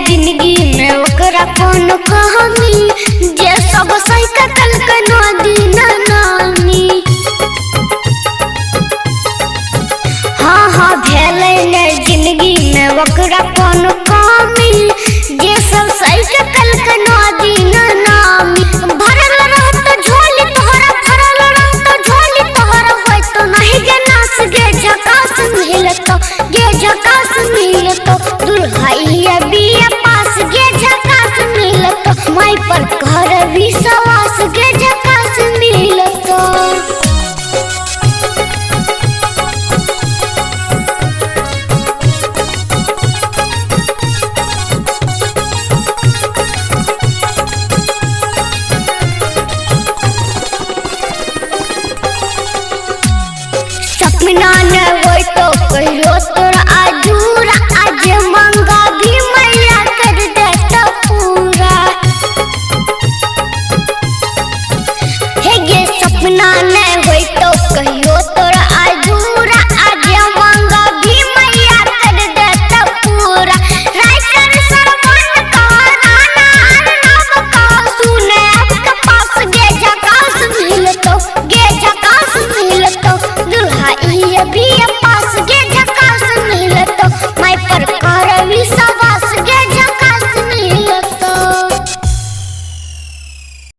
जिंदगी में ओकरा कोनो कहानी जे सब सही कटल के नदी नानी। हाँ हाँ भेलै ने जिंदगी में ओकरा कोनो कमी जे सब सही कटल के नदी नानी। भरल रहत झोली तोहरा, भरल रहत झोली तोहरा, होय तो नहीं गे नास गे झकास मिलतो, गे झकास मिलतो। दुल्हैया बिया पास गे झकास मिलतो, माई पर कर विश्वास गे झकास मिलतो। सपना न होय तो कहियो तोरा अधूरा, आज मंगा भी मैया कर देता पूरा। हे गे सपना न होय तो कहियो